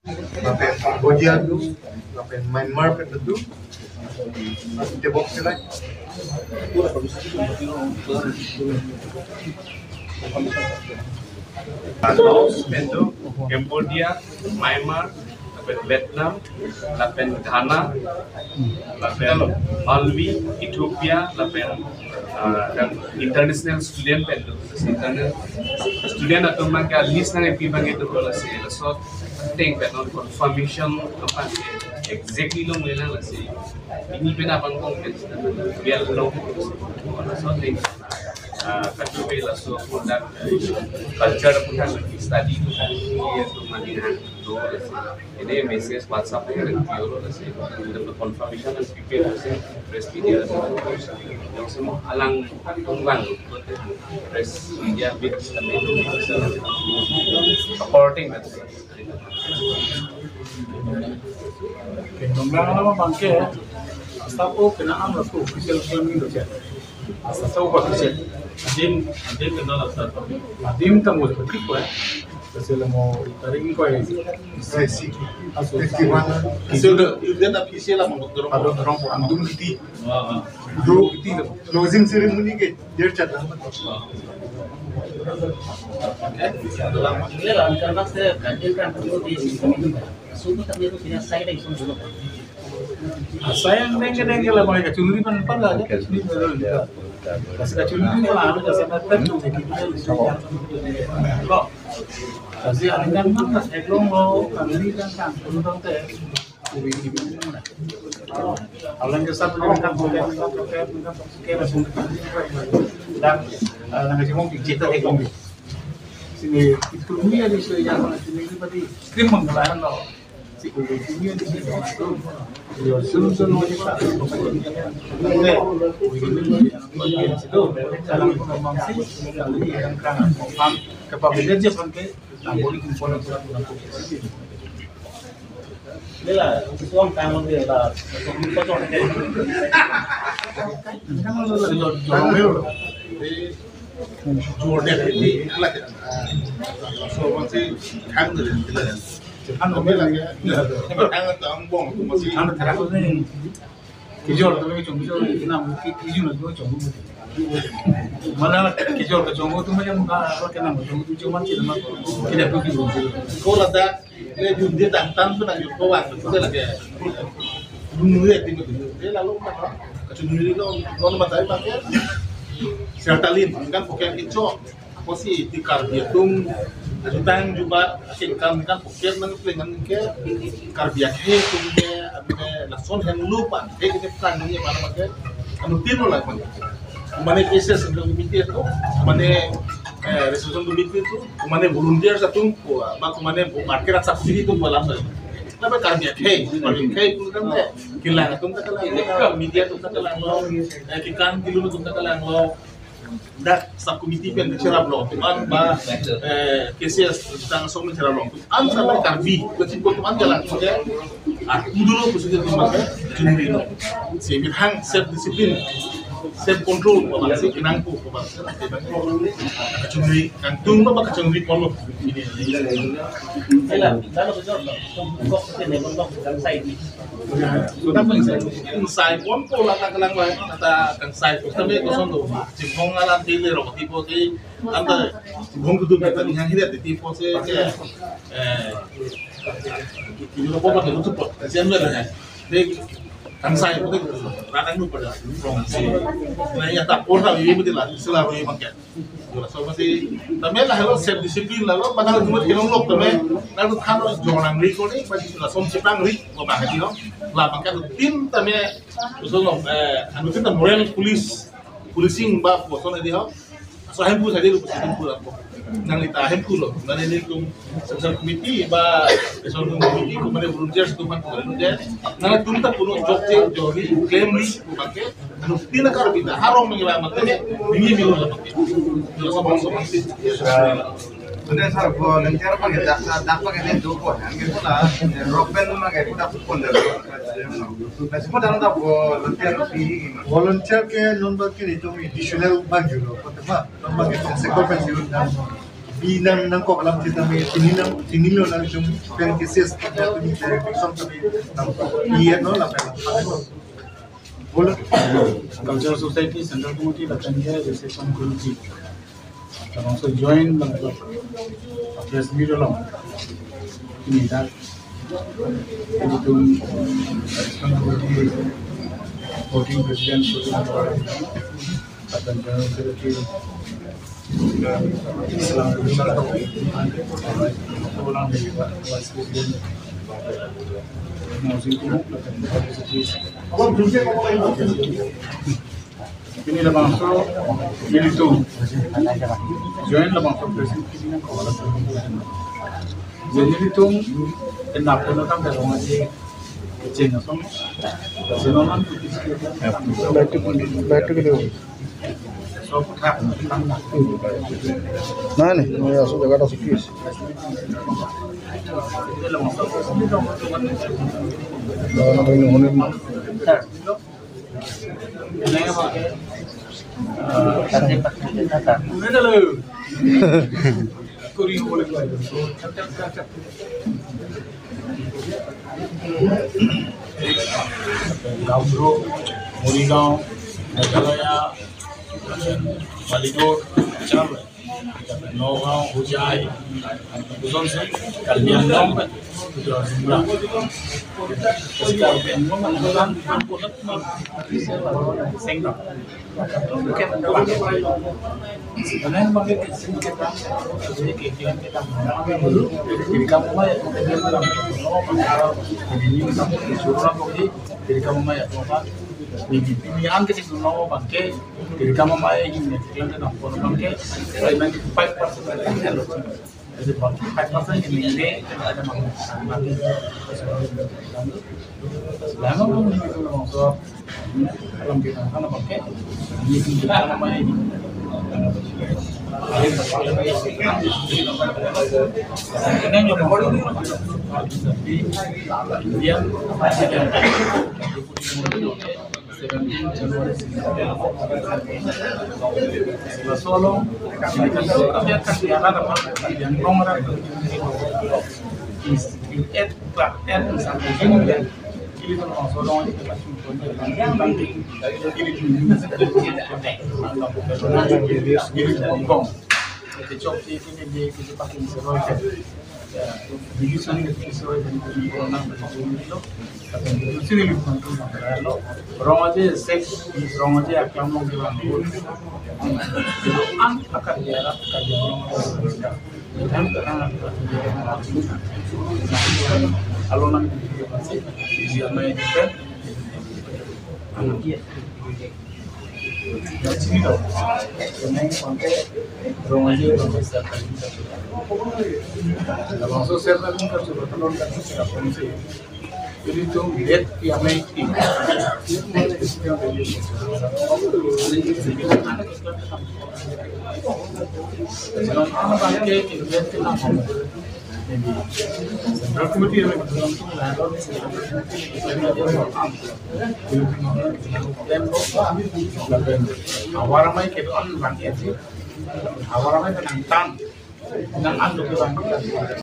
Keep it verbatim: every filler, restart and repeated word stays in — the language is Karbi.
Lapen Cambodia do, lapen Myanmar pen do. Tebok sila. Laos pen do, Cambodia, Myanmar, lapen Vietnam, lapen Ghana, lapen Malawi, Ethiopia, lapen, ah, dan international student pen do. International student atum abang ke list nangpi abang ke do, lasi laso ateng pen non confirmation abang ke exactly long lelang, lasi pini pen abang kong pen biar long laso ateng, ah, katupi laso product, eh, culture aputhak study atum kan, iya atum mani han do, lasi ini message WhatsApp ya, review lo, lasi confirmation nangpipe, lasi press media, yang semua alang tunggang press media bit kami itu bisa supporting kan. Oke, nonbang nama abang ke, asap o kena am laso official kami lo ya. Asap o official. Adim, adim kena laso. Adim kamu seperti apa? Kasi alam mo, tarik ko eh. Sesi. Aso. Fifty-one. Kasi udah, udah na P C lah, mau dorong. Adon dorong, adon kiti. Ah, ah. Adon kiti lo. Closing ceremony ke, der chat lah. Ini lah, karena saya kajian kan perlu di sini. Sungguh tak itu punya saya dari sungguh. Asai angdeng kedeng ke la mai kachunri pen pala aja, kachunri pen pala. Kasi kachunri pen pala, ada jasa na pen tu jadi dia bisa. Lo. Kasi angdeng kan mas eklong lo, kami kan kan pun tong te. Alang ke sab kan kan pun kan pun kan pun kan pun kan pun kan. Dan, eh, nang kasi mong cita eklong. Sini itu ni ada isu yang mana sini ni tadi. Krim menggelar lo. Kijor tu chong kijor, kinam ki kijor tu chong. Mana kijor tu chong tu macam ka, apa kenam tu chong tu cuma cina mah. Tidak tu kijor. Ko ladak le jun dia tang tan tu nang jun ko wan tu lagi. Dun dia ti tu dia lalu mana? Kacung diri lo, lo mata pakai. Sertalin kan pakai kicok. Apotsi ti Karbi atum ajutang juba akin kam kan poker nang plengan ke Karbi akhei atum ke ame lason henlo pan ke ke tang ni mana ke anu tin lo la pan. Mane cases lo miti atum, mane, eh, resolution lo miti atum, mane volunteers atum ko ba ko mane market asap sini atum balam. Napa Karbi akhei, Karbi akhei atum kan ke kilang atum kan ke media atum kan lo, eh, kikan kilu atum kan lo. Dak sub committee pen cherap long, teman ba, eh, K C S tang song cherap long. An sampai Karbi, berarti buat teman jalan saja. Ah, dulu khususnya teman, eh, jumri lo. Si bithang self discipline, self control, apa sih kenang ko, apa sih kacungri, kangtung apa kacungri polo. Ini, ini. Sila, lalu betul, kok sih nih, kok kan saya ini. Sudah pun saya, saya pun pola tak kelang lain, kata kan saya pun tapi kosong tuh. Cibong alam tili roti poti, anda cibong kudu kita nih yang hidat di poti ke, eh, kilo apa pakai lutu pot, kasihan banget ya. Jadi kan saya pun rakan lupa dah. Nah, ya tak pernah ini betul lah, selalu makan. Jula so masi tame lahelo self discipline lahelo, bang halo jumut kelong lok tame, lalu thalo jong nangri ko ni, bang jula som chepangri ko bang hadi ho. La bang kan tin tame, so no, eh, anu tin tam moral police, policing ba ko so na di ho. So hemphu sa di lo, hemphu la ko. Nang ita hemphu lo, nang ini tum social committee ba social committee ko mane volunteers tum han ko dia. Nang tum ta puno jok je jori claim ri ko bang ke. Anu, tina kar bita harong mengira mate ini milu la mate. Jula so bang so masi. Ante sir, volunteer pakai dak dak pakai ni dua buah, yang gitu lah. Ropen pakai kita pun dah. Nah, semua dalam dah volunteer di. Volunteer ke non bagi itu additional bang julo. Pertama, non bagi itu sektor pensiun dan Bi nang nangkok alam sitame, chini nang, chinilo nang jum pen cases, pen election tame nang bi ya no, lapen. Bolo. Cultural Society Central Committee lapen ke Reception Committee. Labangso joint, labangso press meet along. Pini dak ilitum Reception Committee, Working President, lapen General Secretary, pini labangso ilitum joint labangso president, pini nangkok alam. Jadi ilitum enap peno kam terong aja. Kecil asong. Sinonan tu kisi. Baik tu, baik tu gitu. Nah, nih, ini asal Jakarta Sukis. Nah, ini, ini. Gaonbura, Morigaon, Meghalaya, Baligor, Charla, Nagaon, Hojai, Bujon se, Karbi Anglong, Tripura, Karbi Anglong, Sengkang. Karena yang pakai kecil kita, jadi kecil kita, jadi kamu mah ya, jadi ini kamu disuruh apa sih? Jadi kamu mah ya, apa? Ini, ini yang kecil mau pakai, jadi kamu mah ya, ini kita nang pun pakai, saya main five percent. Jadi, five percent ini, ini kita ada mampu. Lama mampu itu langsung. Alam kita sana pakai. Ini kita namanya ini. Ini yang mau tapi dia seventeen January. Solo, sini kan suka biar kasih arah apa? Yang nomor itu. Is it at, at, sampai sini ya. Ini kan mau solo ini kan sudah ini. Ini kan Hong Kong. Kecok sih ini di, di pakai seroy kan. Ya, jadi sini kecok seroy kan, ini orang pakai itu. Sini di Hong Kong, lo. Rong aja sek, rong aja aklam long di Hong Kong. Itu ang akan dia, akan dia orang. Kan terang akan dia orang. Kalau nang dia masih, dia main kan. Sini dong. Yang pakai rong aja, rong aja. Kalau langsung saya kan, kan sudah telur kan sudah fungsi. Jadi itu lihat yang naik tim. Kalau anak pakai, kita lihat kita. Central Committee yang langsung lalu, awar mai ke on bang ya sih, awar mai nang tan, nang ando ke bang.